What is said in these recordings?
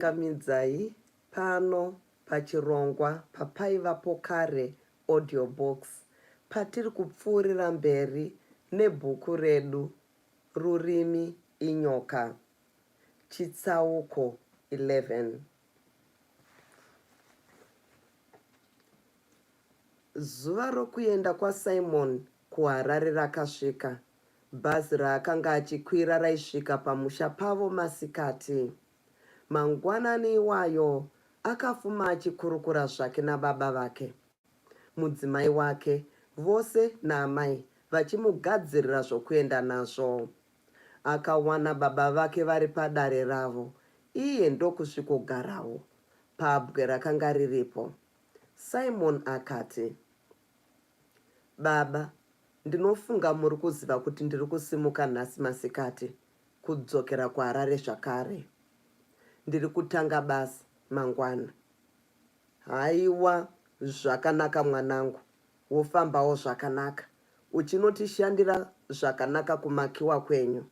Kamidzai pano pachirongwa paPaivapo Kare Audio Books patiri kupfuurira mberi nebhuku redu Rurimi Inyoka, Chitsauko 11. Zuva rokuenda kwaSimon kuHarare rakasvika. Bhazi raakanga achikwira raisvika pamusha pavo masikati. Mangwanani iwayo akafuma achikurukura zvake nababa vake, mudzimai wake, vose naamai vachimugadzirira zvokuenda nazvo. Akawana baba vake vari padare ravo iye ndokusvikogarawo pabwe rakanga riripo. Simon akati, Baba, ndinofunga muri kuziva kuti ndiri kusimuka nhasi masikati kudzokera kuHarare zvakare. Ndiri kutanga basa mangwana. Haiwa zvakanaka mwanangu, wofambawo zvakanaka uchinotishandira zvakanaka kumakiwa kwenyu.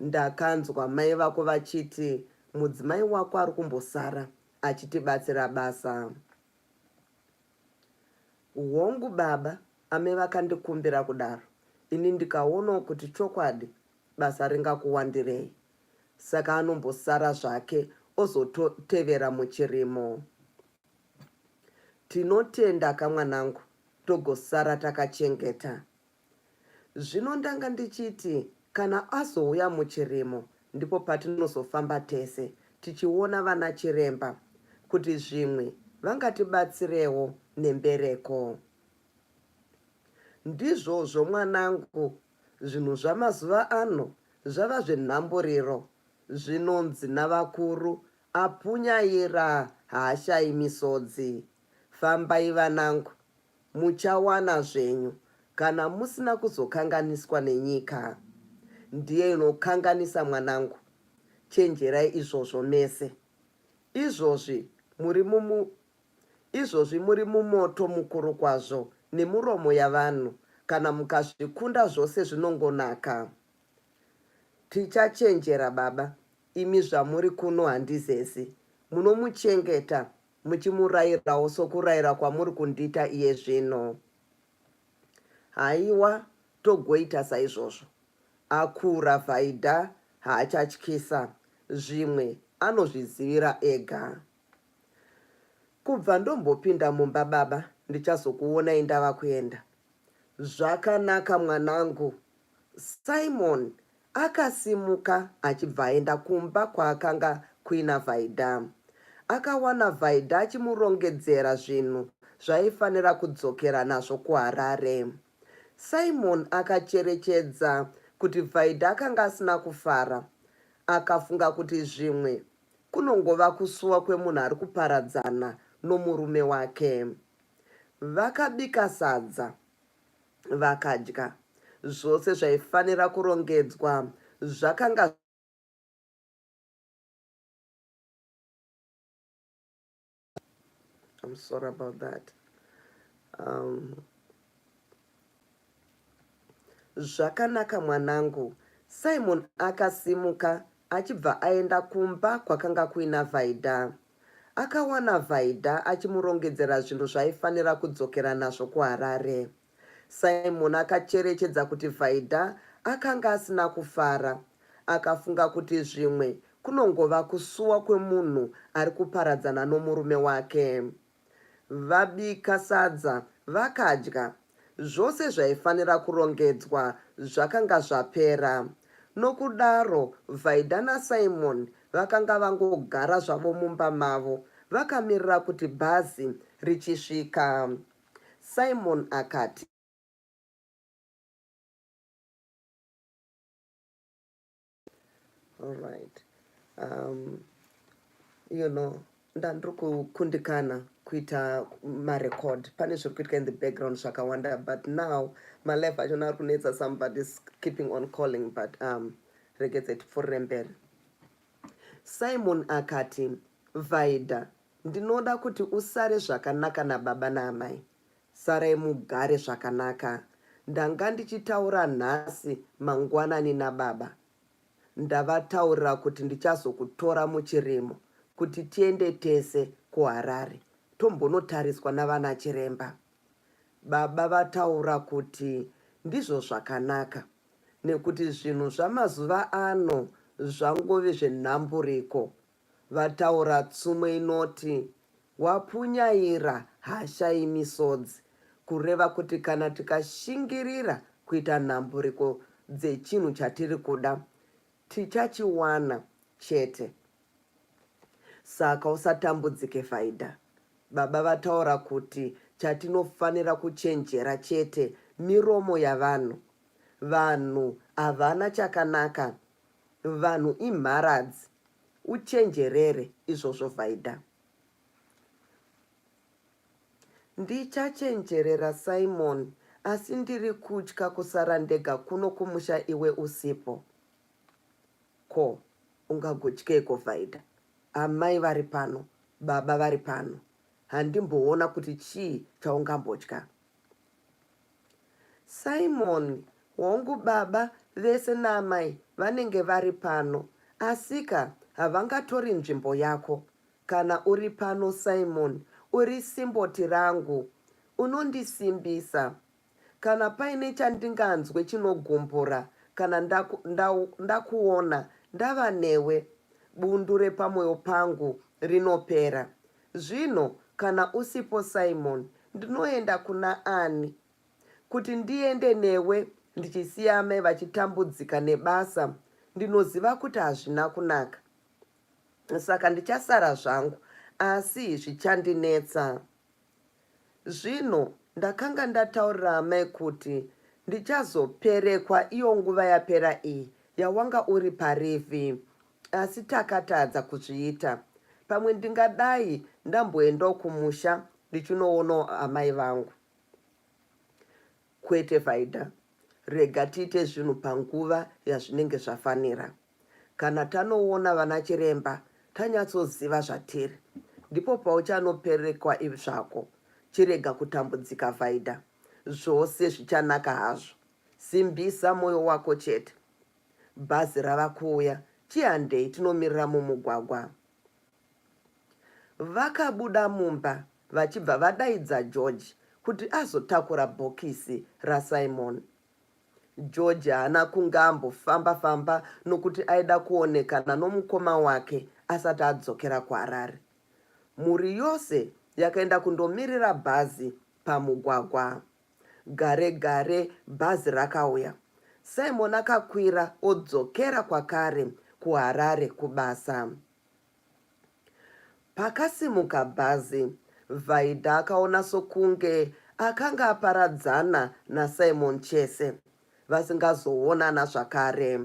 Ndakanzwa mai vako vachiti mudzimai wako ari kumbosara achitibatsira basa. Hongu baba, ame vakandikumbira kudaro ini ndikaonawo kuti chokwadi basa ringakuwandirei saka anombosara zvake ozotevera muchirimo. Tinotenda ka mwanangu togosara takachengeta. Zvino ndanga ndichiti kana azouya muchirimo ndipo patinozofamba tese tichiona vana chiremba kuti zvimwe vangatibatsirewo nembereko. Ndizvozvo mwanangu, zvinhu zvamazuva ano zvava zvenhamburiro zvinonzi navakuru apunyaira haashayi misodzi. Fambai vanangu Muchawana zvenyu kana musina kuzokanganiswa nenyika. Ndiyo inokanganisa mwanangu. Chenjerai izvozvo mese. Izvozvi muri mumu izvozvi muri mumoto mukuru kwazvo nemuromo yavanhu kana mukazvikunda zvose zvinongonaka. Tichachenjera baba imi zvamuri kuno handizezi. Munomuchengeta muchimurayirawo sokurayira kwamuri kundiita iye zvino. Haiwa, togoita saizvozvo. Akura Vaida haachatyisa, zvimwe anozvizivira ega. Kubva ndombopinda mumba baba ndichazokuonai ndava kuenda. Zvakanaka mwanangu. Simon Akasimuka achibva aenda kumba kwaakanga kuina Vaida. Akawana Vaida achimurongedzera zvinhu zvaaifanira kudzokera nazvo kuHarare. Simon akacherechedza kuti Vaida akanga asina kufara. Akafunga kuti zvimwe kunongova kusuwa kwemunhu ari kuparadzana nomurume wake. Vakabika sadza. Vakadya. Zvose zvaifanira kurongedzwa zvakanga. I'm sorry about that. Um, zvakanaka mwanangu. Simon akasimuka achibva aenda kumba kwakanga kuina Vaida. Akawana Vaida achimurongedzera zvinhu zvaaifanira kudzokera nazvo kuHarare. Simon akacherechedza kuti Vaida akanga asina kufara. Akafunga kuti zvimwe kunongova kusuwa kwemunhu ari kuparadzana nomurume wake. Vabika sadza vakadya. Zvose zvaifanira kurongedzwa zvakanga zvapera. Nokudaro Vaida naSimon vakanga vangogara zvavo mumba mavo vakamirira kuti bhazi richisvika. Simon akati. All right. Um, you know, ndandiri kukundikana kuita marecord pane zviri kuitika in the background zvakawanda but now malife achona ari kunetsa somebody's keeping on calling but um, regedze tipfuurire mberi simon akati vaida ndinoda kuti usare zvakanaka nababa naamai Sarai mugare zvakanaka. Ndanga ndichitaura nhasi mangwanani nababa. Ndavataurira kuti ndichazokutora muchirimo kuti tiende tese kuHarare tombonotariswa navanachiremba. Baba vataura kuti ndizvo zvakanaka nekuti zvinhu zvamazuva ano zvangove zvenhamburiko. Vataura tsumo inoti wapunyaira haashayi misodzi kureva kuti kana tikashingirira kuita nhamburiko dzechinhu chatiri kuda tichachiwana chete. Saka usatambudzike Faida. Baba vataura kuti chatinofanira kuchenjera chete miromo yavanhu. Vanhu havana chakanaka. Vanhu imharadzi. Uchenjerere izvozvo Vaida. Ndichachenjerera Simon asi ndiri kutya kusara ndega kuno kumusha iwe usipo. Ko ungagotyeiko Vaida? Amai vari pano, baba vari pano. Handimboona kuti chii chaungambotya. Simon, Hongu baba vese naamai vanenge vari pano asika havangatori nzvimbo yako. Kana uri pano Simon uri simboti rangu unondisimbisa. Kana paine chandinganzwe chinogumbura kana ndakuona ndava newe bundu repamoyo pangu rinopera. Zvino kana usipo Simon ndinoenda kuna ani? Kuti ndiende newe ndichisiya amai vachitambudzika nebasa ndinoziva kuti hazvina kunaka. Saka ndichasara zvangu asi zvichandinetsa. Zvino ndakanga ndataurira amai kuti ndichazoperekwa iyo nguva yapera iyi yawanga uri parivhi asi takatadza kuzviita. Pamwe ndingadai ndamboendawo kumusha ndichinoonawo amai vangu. Kwete Vaida, rega tiite zvinhu panguva yazvinenge zvafanira. Kana tanoona vanachiremba tanyatsoziva zvatiri, ndipo pauchanoperekwa zvako. Chirega kutambudzika Vaida, zvose zvichanaka hazvo. Simbisa moyo wako chete. Bhazi rava kuuya, chihandei tinomirira mumugwagwa. Vakabuda mumba vachibva vadaidza George kuti azotakura bhokisi raSimon. George haana kunge ambofamba-famba nokuti aida kuonekana nomukoma wake asati adzokera kuHarare. Mhuri yose yakaenda kundomirira bhazi pamugwagwa. Gare gare bhazi rakauya. Simon akakwira odzokera kwakare kuHarare kubasa. Pakasimuka bhazi, Vaida akaona sokunge akanga aparadzana naSimon Chese, vasingazoonana zvakare.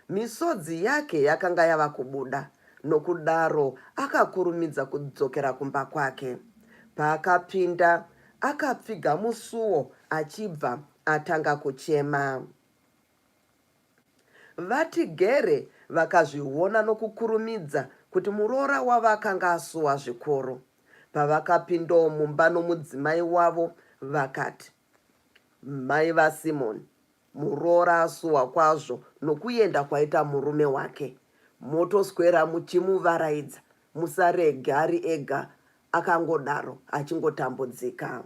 Misodzi yake yakanga yava kubuda, nokudaro akakurumidza kudzokera kumba kwake. Paakapinda, akapfiga musuo achibva atanga kuchema. VaTigere vakazviona nokukurumidza kuti muroora wavo akanga asuwa zvikuru. Pavakapindawo mumba nomudzimai wavo, vakati, Mai vaSimoni, muroora asuwa kwazvo nokuenda kwaita murume wake. Motoswera muchimuvaraidza, musarege ari ega akangodaro achingotambudzika.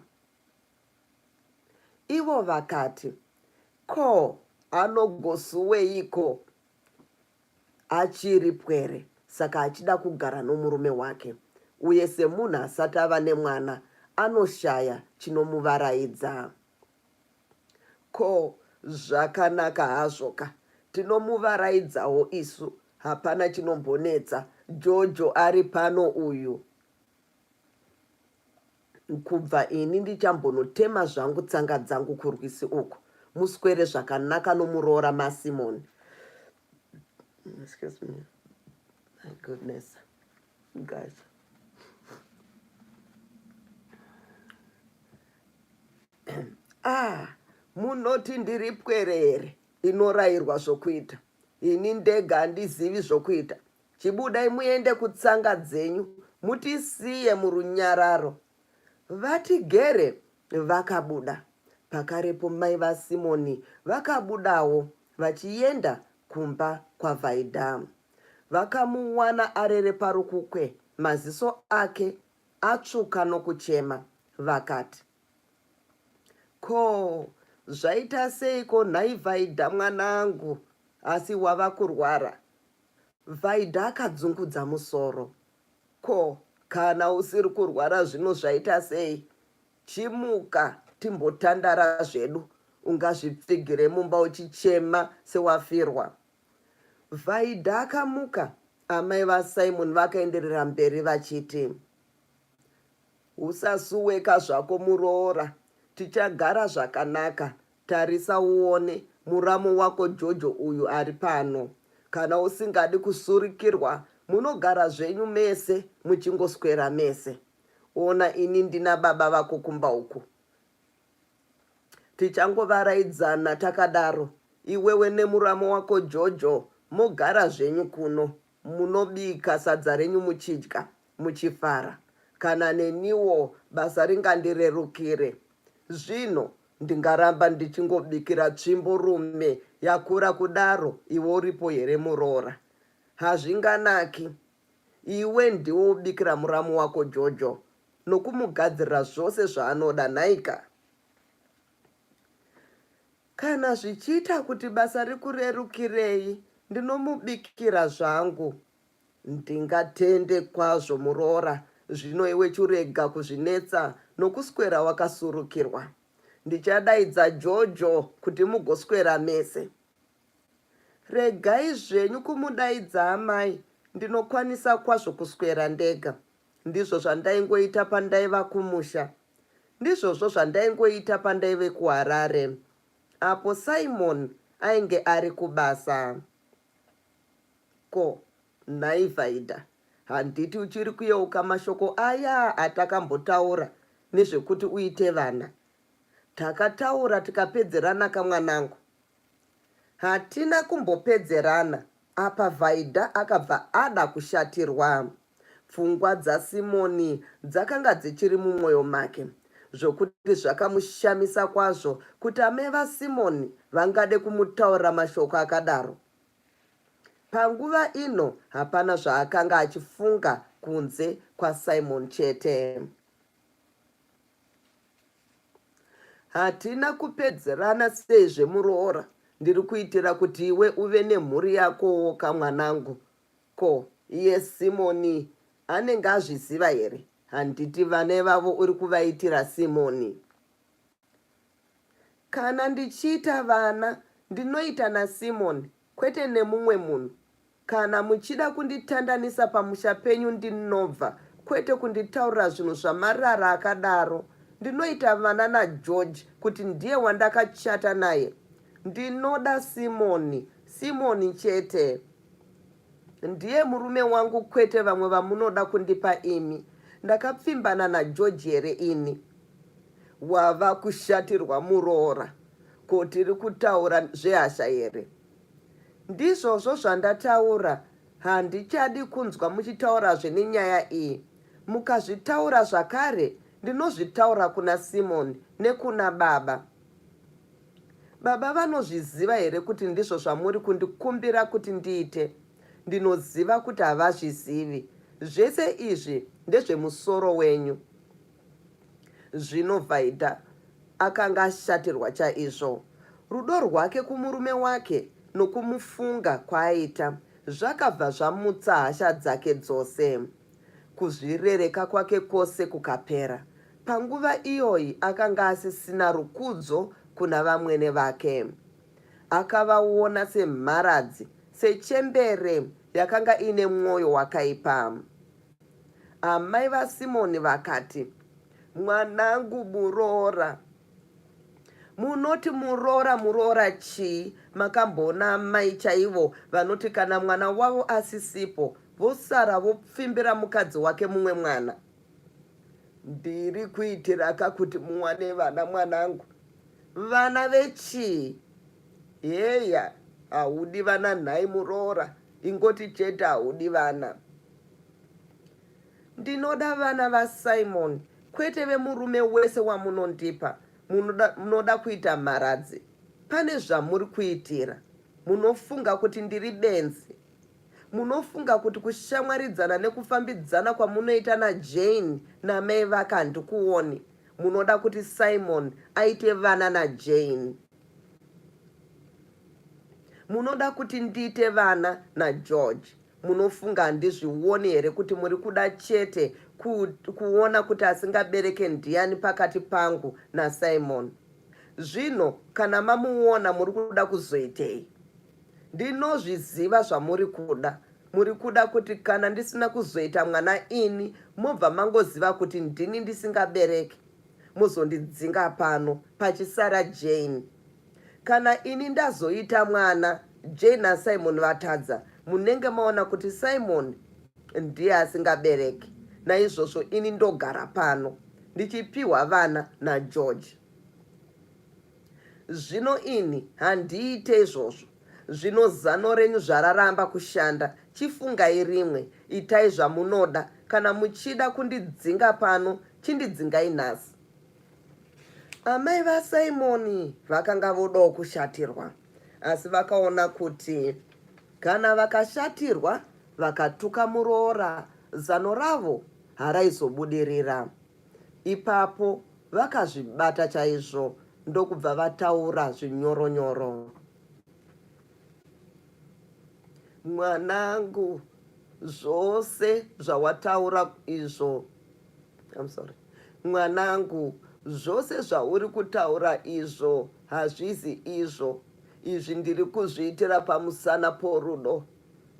Ivo vakati, Ko anogosuweiko achiri pwere saka achida kugara nomurume wake uye semunhu asati ava nemwana anoshaya chinomuvaraidza. Ko zvakanaka hazvoka tinomuvaraidzawo isu hapana chinombonetsa Jojo ari pano uyu. Kubva ini ndichambonotema zvangu tsanga dzangu kurwizi uko. Muswere zvakanaka nomuroora maSimon. Excuse me. My goodness. Guys. Ah, munoti ndiri pwere here inorayirwa zvokuita? Ini ndega handizivi zvokuita. Chibudai muende kutsanga dzenyu mutisiye murunyararo. VaTigere vakabuda. Pakarepo mai vaSimoni vakabudawo vachienda kumba kwaVhaidha. Vakamuwana arere parukukwe, maziso ake atsvuka nokuchema. Vakati, Ko, zvaita seiko nhai Vaida mwanangu, asi wava kurwara? Vaida akadzungudza musoro. Ko, kana usiri kurwara zvino zvaita sei? Chimuka timbotandara zvedu, ungazvipfigire mumba uchichema sewafirwa. Vaida akamuka, amai vaSimon vakaenderera mberi vachiti, Usasuweka zvako muroora, tichagara zvakanaka. Tarisa uone, muramu wako Jojo uyu ari pano. Kana usingadi kusurikirwa, munogara zvenyu mese muchingoswera mese. Ona ini ndina baba vako kumba uku. Tichangovaraidzana takadaro, iwewe nemuramu wako Jojo mogara zvenyu kuno. Munobika sadza renyu muchidya muchifara. Kana neniwo basa ringandirerukire. Zvino ndingaramba ndichingobikira tsvimbo rume yakura kudaro iwe uripo here muroora? Hazvinganaki. Iwe ndiwe wobikira muramu wako Jojo nokumugadzirira zvose zvaanoda nhaika? Kana zvichiita kuti basa rikurerukirei ndinomubikira zvangu. Ndingatende kwazvo muroora, zvino iwe churega kuzvinetsa nokuswera wakasurukirwa. Ndichadaidza Jojo kuti mugoswera mese. Regai zvenyu kumudaidza amai, ndinokwanisa kwazvo kuswera ndega. Ndizvo zvandaingoita pandaiva kumusha. Ndizvozvo zvandaingoita pandaive kuHarare apo Simon ainge ari kubasa. Ko, nhai Vaida, handiti uchiri kuyeuka mashoko aya atakambotaura nezvekuti uite vana? Takataura tikapedzeranaka mwanangu. Hatina kumbopedzerana apa Vaida akabva ada kushatirwa. Pfungwa dzaSimoni dzakanga dzichiri mumwoyo make, zvokuti zvakamushamisa kwazvo kuti amai vaSimoni vangade kumutaurira mashoko akadaro. Panguva ino hapana zvaakanga achifunga kunze kwaSimon chete. Hatina kupedzerana seizve muroora, ndiri kuitira kuti iwe uve nemhuri yakowo ka mwanangu. Ko iye Simoni anenge azviziva here? Handiti vana ivavo uri kuvaitira Simoni? Kana ndichiita vana ndinoita naSimoni kwete nemumwe munhu. Kana muchida kunditandanisa pamusha penyu ndinobva kwete kunditaurira zvinhu zvamarara akadaro. Ndinoita vana naGeorge kuti ndiye wandakachata naye. Ndinoda Simoni, Simoni chete. Ndiye murume wangu kwete vamwe vamunoda kundipa imi. Ndakapfimbana naGeorge here ini? Wava kushatirwa muroora. Ko tiri kutaura zvehasha here? Ndizvozvo zvandataura, handichadi kunzwa muchitaurazve nenyaya iyi. Mukazvitaura zvakare, ndinozvitaura kuna Simon nekuna baba. Baba vanozviziva here kuti ndizvo zvamuri kundikumbira kuti ndiite? Ndinoziva kuti havazvizivi. Zvese izvi ndezvemusoro wenyu. Zvino Vaida akanga ashatirwa chaizvo. Rudo rwake kumurume wake nokumufunga kwaaita zvakabva zvamutsa hasha dzake dzose. Kuzvirereka kwake kwose kukapera. Panguva iyoyi akanga asisina rukudzo kuna vamwene vake. Akavaona semharadzi, sechembere yakanga iine mwoyo wakaipa. Amai vaSimoni vakati, Mwanangu muroora. Munoti muroora muroora chii? Makamboona amai chaivo vanoti kana mwana wavo asisipo vosara vopfimbira mukadzi wake mumwe mwana? Ndiri kuitiraka kuti muwane vana mwanangu. Vana vechii? Heya, haudi vana nhai muroora, ingoti chete haudi vana. Ndinoda vana vaSimon kwete vemurume wese wamunondipa. Munoda, munoda kuita mharadzi. Pane zvamuri kuitira. Munofunga kuti ndiri benzi. Munofunga kuti kushamwaridzana nekufambidzana kwamunoita naJane namai vake handikuoni. Munoda kuti Simon aite vana naJane. Munoda kuti ndiite vana naGeorge. Munofunga handizvioni here kuti muri kuda chete ku, kuona kuti asingabereke ndiani pakati pangu naSimon? Zvino kana mamuona muri kuda kuzoitei? Ndinozviziva zvamuri kuda. Muri kuda kuti kana ndisina kuzoita mwana ini mobva mangoziva kuti ndini ndisingabereki mozondidzinga pano pachisara Jane. Kana ini ndazoita mwana Jane naSimon vatadza munenge maona kuti Simon ndiye asingabereki naizvozvo ini ndogara pano ndichipihwa vana naGeorge. Zvino ini handiite izvozvo. Zvino zano renyu zvararamba kushanda, chifungai rimwe. Itai zvamunoda. Kana muchida kundidzinga pano, chindidzingai nhasi. Amai vaSimoni vakanga vodawo kushatirwa, asi vakaona kuti kana vakashatirwa vakatuka muroora, zano ravo haraizobudirira. Ipapo vakazvibata chaizvo ndokubva vataura zvinyoronyoro. Mwanangu, zvose zvawataura izvo I'm sorry. Mwanangu, zvose zvauri kutaura izvo hazvizi izvo. Izvi ndiri kuzviitira pamusana porudo.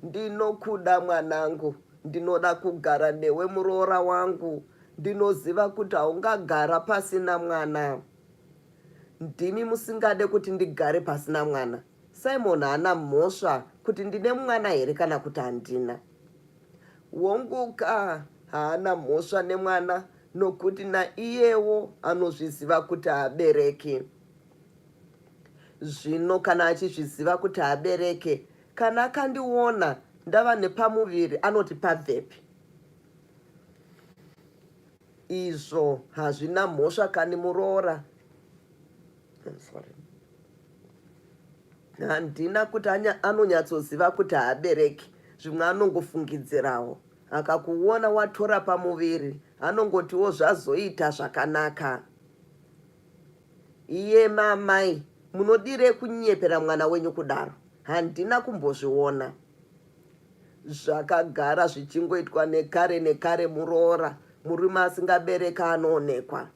Ndinokuda mwanangu, ndinoda kugara newe muroora wangu. Ndinoziva kuti haungagara pasina mwana. Ndimi musingade kuti ndigare pasina mwana. Simon haana mhosva kuti ndine mwana here kana kuti handina. Wonguka haana mhosva nemwana nokuti naiyewo anozviziva kuti haabereki. Zvino kana achizviziva kuti haabereke, kana akandiona ndava nepamuviri anoti pabvepi? Izvo hazvina mhosva kani muroora. I'm sorry. Handina kuti anonyatsoziva kuti haabereki, zvimwe anongofungidzirawo. Akakuona watora pamuviri anongotiwo zvazoita zvakanaka. Iye mamai munodirei kunyepera mwana wenyu kudaro? Handina kumbozviona. Zvakagara zvichingoitwa nekare nekare muroora murume asingabereka anoonekwa.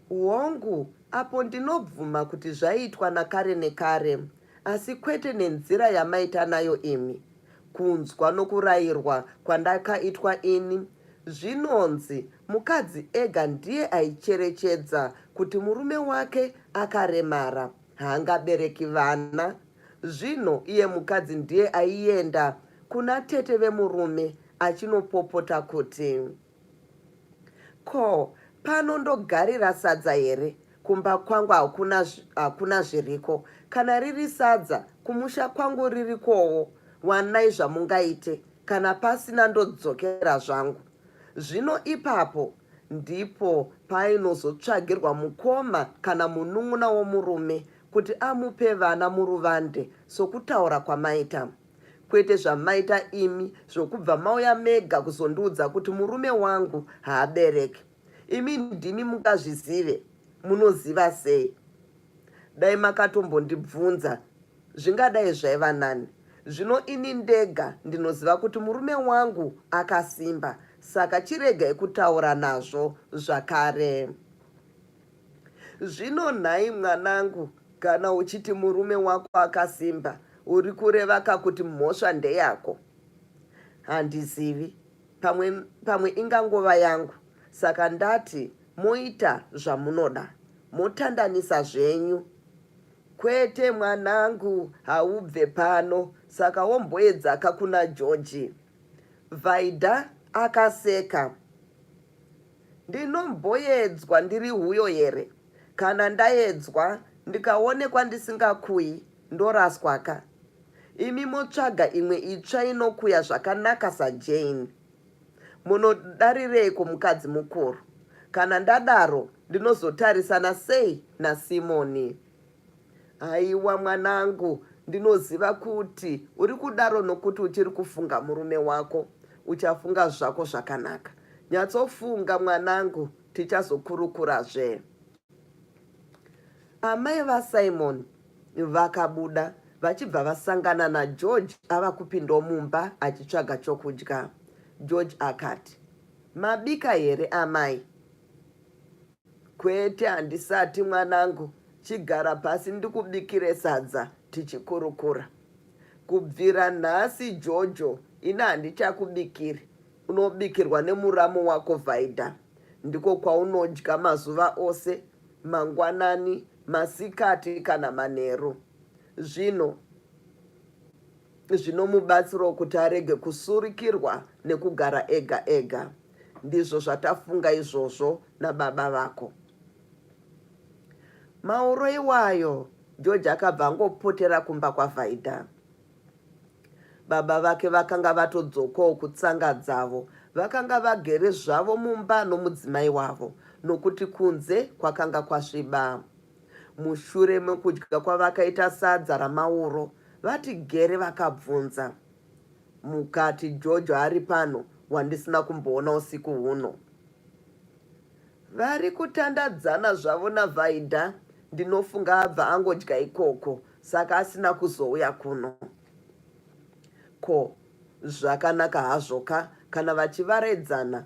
Hongu, apo ndinobvuma kuti zvaiitwa nakare nekare, asi kwete nenzira yamaita nayo imi. Kunzwa nokurairwa kwandakaitwa ini, zvinonzi mukadzi ega ndiye aicherechedza kuti murume wake akaremara, haangabereki vana. Zvino iye mukadzi ndiye aienda kuna tete vemurume achinopopota kuti. Ko, pano ndogarira sadza here? Kumba kwangu hakuna, hakuna zviriko. Kana riri sadza, kumusha kwangu ririkowo. Wanai zvamungaite, kana pasina ndodzokera zvangu. Zvino ipapo ndipo paainozotsvagirwa mukoma kana munun'una womurume kuti amupe vana muruvande sokutaura kwamaita. Kwete zvamaita imi zvokubva mauya mega kuzondiudza kuti murume wangu haabereki. Imi ndimi mungazvizive, munoziva sei? Dai makatombondibvunza zvingadai zvaiva nani. Zvino ini ndega ndinoziva kuti murume wangu akasimba saka chiregai kutaura nazvo zvakare. Zvino nhai mwanangu, kana uchiti murume wako akasimba, uri kurevaka kuti mhosva ndeyako? Handizivi, pamwe, pamwe ingangova yangu. Saka ndati moita zvamunoda, motandanisa zvenyu. Kwete mwanangu, haubve pano, saka womboedzaka kuna George. Vaida akaseka. Ndinomboyedzwa ndiri huyo here? Kana ndayedzwa ndikaonekwa ndisingakuyi ndoraswa ka? Imi motsvaga imwe itsva inokuya zvakanaka saJane. Munodarireiko mukadzi mukuru? Kana ndadaro ndinozotarisana sei naSimoni? Haiwa mwanangu, Ndinoziva kuti uri kudaro nokuti uchiri kufunga murume wako. Uchafunga zvako zvakanaka. Nyatsofunga mwanangu tichazokurukurazve. Amai vaSimon vakabuda vachibva vasangana naGeorge ava kupindawo mumba achitsvaga chokudya. George akati, Mabika here amai? Kwete handisati mwanangu, chigara pasi ndikubikire sadza tichikurukura. Kubvira nhasi Jojo ini handichakubikiri, unobikirwa nemuramu wako Vaida. Ndiko kwaunodya mazuva ose, mangwanani, masikati kana manheru. Zvino zvinomubatsirawo kuti arege kusurikirwa nekugara ega ega. Ndizvo zvatafunga izvozvo nababa vako. Mauro iwayo, George akabva angopotera kumba kwaVhaidha. Baba vake vakanga vatodzokawo kutsanga dzavo. Vakanga vagere zvavo mumba nomudzimai wavo nokuti kunze kwakanga kwasviba. Mushure mekudya kwavakaita sadza ramauro, vatigere vakabvunza. Mukati Jojo ari pano wandisina kumboona usiku huno. Vari kutandadzana zvavo naVaida, ndinofunga abva angodya ikoko saka asina kuzouya kuno. Ko, zvakanaka hazvo ka kana vachivaraidzana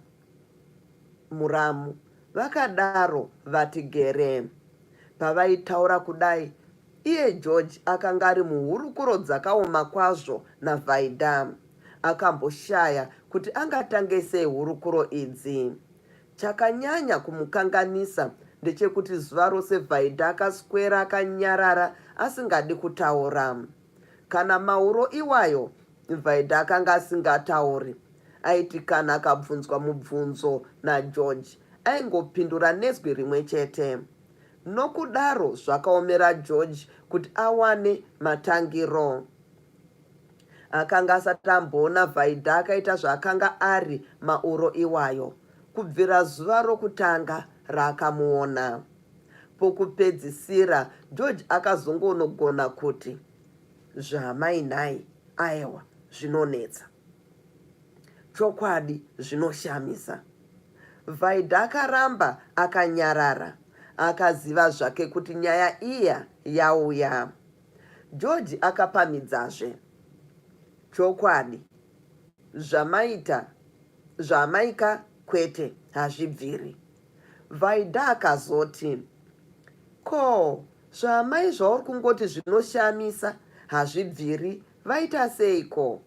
muramu, vakadaro VaTigere. Pavaitaura kudai, iye George akanga ari muhurukuro dzakaoma kwazvo naVaida. Akamboshaya kuti angatange sei hurukuro idzi. Chakanyanya kumukanganisa ndechekuti zuva rose Vaida akaswera akanyarara asingadi kutaura. Kana mauro iwayo Vaida akanga asingatauri. Aiti kana akabvunzwa mubvunzo naGeorge aingopindura nezwi rimwe chete. Nokudaro zvakaomera George kuti awane matangiro. Akanga asati amboona Vaida akaita zvaakanga ari mauro iwayo kubvira zuva rokutanga raakamuona. Pokupedzisira George akazongonogona kuti, Zvaamai nhai, aewa zvinonetsa. Chokwadi zvinoshamisa. Vaida akaramba akanyarara. Akaziva zvake kuti nyaya iya yauya. George akapamhidzazve, Chokwadi, zvamaita zvaamaika kwete, hazvibviri. Vaida akazoti, Ko, zvaamai zvauri kungoti zvinoshamisa hazvibviri vaita seiko?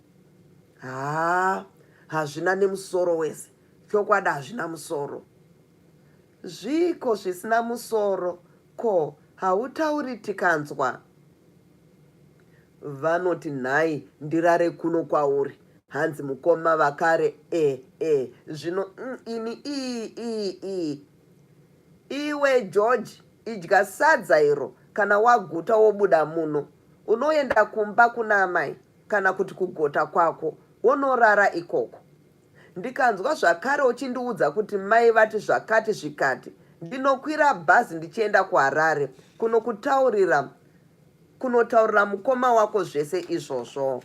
Haa, hazvina nemusoro wese. Chokwadi hazvina musoro. Zviiko zvisina musoro ko hautauri tikanzwa? Vanoti nhai ndirare kuno kwauri hanzi mukoma vakare e e zvino mm, ini ii ii ii iwe George idya sadza iro kana waguta wobuda muno unoenda kumba kuna amai kana kuti kugota kwako wonorara ikoko Ndikanzwa zvakare uchindiudza kuti mai vati zvakati zvikati, ndinokwira bhazi ndichienda kuHarare kunokutaurira kunotaurira mukoma wako zvese izvozvo.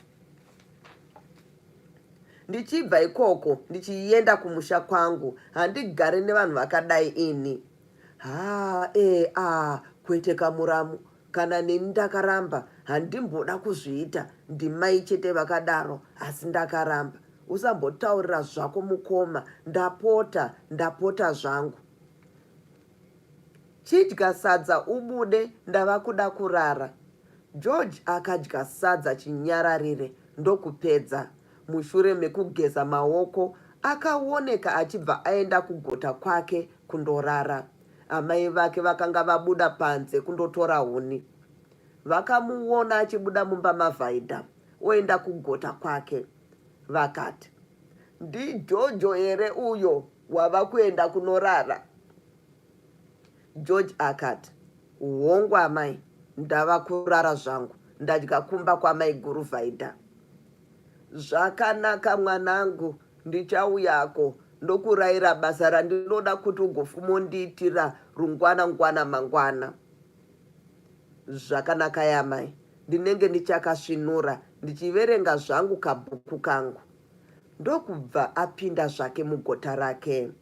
Ndichibva ikoko ndichienda kumusha kwangu, handigare nevanhu vakadai ini. Haa ee aa kwete kamuramu kana neni ndakaramba handimboda kuzviita ndimai chete vakadaro asi ndakaramba. Usambotaurira zvako mukoma ndapota ndapota zvangu. Chidya sadza ubude ndava kuda kurara. George akadya sadza chinyararire ndokupedza. Mushure mekugeza maoko akawoneka achibva aenda kugota kwake kundorara. Amai vake vakanga vabuda panze kundotora huni. Vakamuona achibuda mumba maVaida oenda kugota kwake. Vakati, NdiJojo here uyo wava kuenda kunorara? George akati, Hongu amai, ndava kurara zvangu, ndadya kumba kwamaiguru Vaida. Zvakanaka mwanangu, ndichauyako ndokuraira basa randinoda kuti ugofumondiitira rungwana ngwana mangwana. Zvakanakai amai. Ndinenge ndichakasvinura ndichiverenga zvangu kabhuku kangu. Ndokubva apinda zvake mugota rake.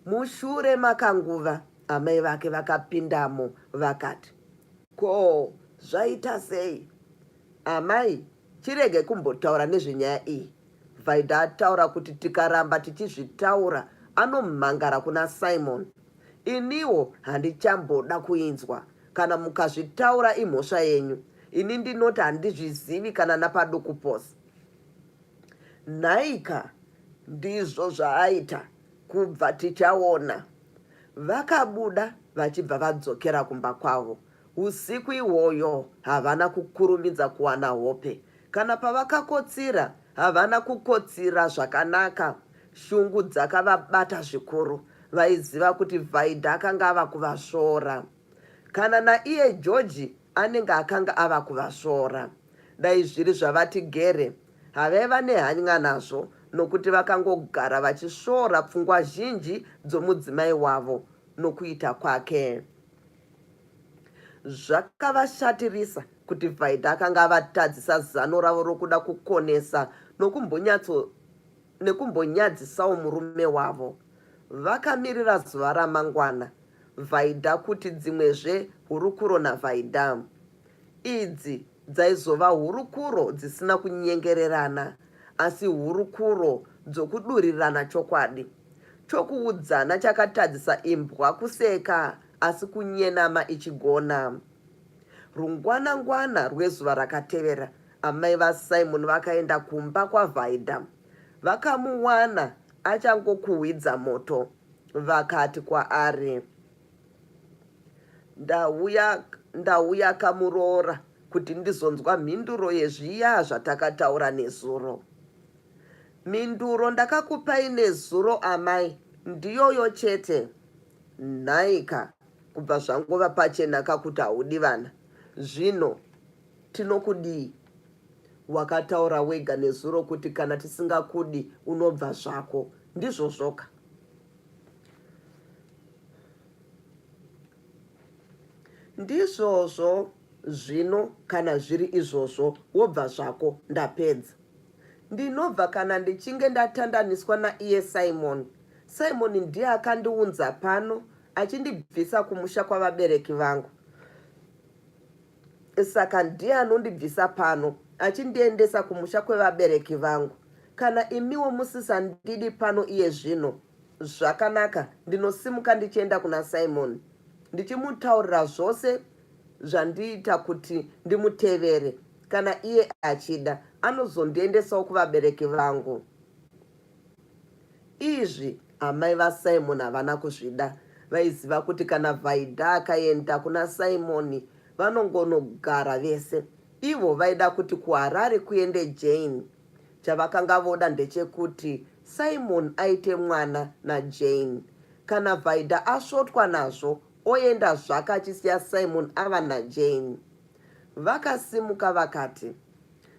Mushure makanguva, amai vake vakapindamo vakati, Ko, zvaita sei? Amai, chirege kumbotaura nezvenyaya iyi. Vaida ataura kuti tikaramba tichizvitaura anomhangara kuna Simon. Iniwo handichamboda kuinzwa. Kana mukazvitaura imhosva yenyu. Ini ndinoti handizvizivi kana napaduku pose. Nhaika ndizvo zvaaita kubva tichaona. Vakabuda vachibva vadzokera kumba kwavo. Usiku ihwoyo havana kukurumidza kuwana hope. Kana pavakakotsira havana kukotsira zvakanaka. Shungu dzakavabata zvikuru. Vaiziva kuti Vaida akanga ava kuvasvora. Kana naiye George anenge akanga ava kuvasvora. Dai zviri zvaVaTigere, havaiva nehany'a nazvo nokuti vakangogara vachisvora pfungwa zhinji dzomudzimai wavo nokuita kwake. Zvakavashatirisa kuti Vaida akanga avatadzisa zano ravo rokuda kukonesa nokumbonyatso nekumbonyadzisawo murume wavo. Vakamirira zuva ramangwana Vaida kuti dzimwezve hurukuro naVaida. Idzi dzaizova hurukuro dzisina kunyengererana, asi hurukuro dzokudurirana chokwadi. Chokuudzana chakatadzisa imbwa kuseka asi kunyenama ichigona. Rungwanangwana rwezuva rakatevera, amai vaSimon vakaenda kumba kwaVaida. Vakamuwana achangokuhwidza moto. Vakati kwaari, Ndauya, ndauya kamuroora kuti ndizonzwa mhinduro yezviya zvatakataura nezuro. Mhinduro ndakakupai nezuro amai ndiyoyo chete. Nhaika, kubva zvangova pachena ka kuti haudi vana. Zvino tinokudii? Wakataura wega nezuro kuti kana tisingakudi unobva zvako. Ndizvozvoka? Ndizvozvo zvino kana zviri izvozvo wobva zvako ndapedza. Ndinobva kana ndichinge ndatandaniswa naiye Simon. Simon ndiye akandiunza pano achindibvisa kumusha kwavabereki vangu. Saka ndiye anondibvisa pano achindiendesa kumusha kwevabereki vangu. Kana imiwo musisandidi pano iye zvino, zvakanaka, ndinosimuka ndichienda kuna Simon ndichimutaurira zvose zvandiita kuti ndimutevere. Kana iye achida, anozondiendesawo kuvabereki vangu. Izvi amai vaSimon havana kuzvida. Vaiziva kuti kana Vaida akaenda kuna Simon vanongonogara vese. Ivo vaida kuti kuHarare kuende Jane. Chavakanga voda ndechekuti Simon aite mwana naJane. Kana Vaida asvotwa nazvo oenda zvake achisiya Simon ava naJane. Vakasimuka vakati,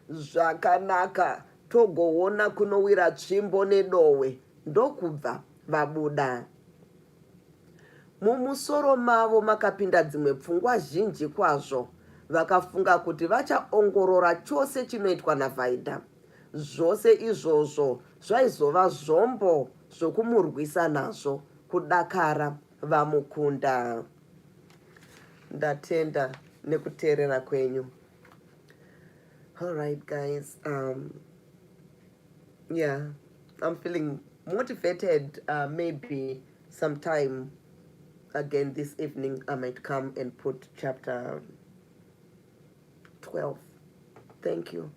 Zvakanaka, togoona kunowira tsvimbo nedohwe ndokubva vabuda. Mumusoro mavo makapinda dzimwe pfungwa zhinji kwazvo. Vakafunga kuti vachaongorora chose chinoitwa naVaida. Zvose izvozvo zvaizova zvombo zvokumurwisa nazvo kudakara vamukunda. Ndatenda nekuteerera kwenyu. All right guys, yeah, I'm feeling motivated. Maybe sometime again this evening I might come and put chapter 12. Thank you.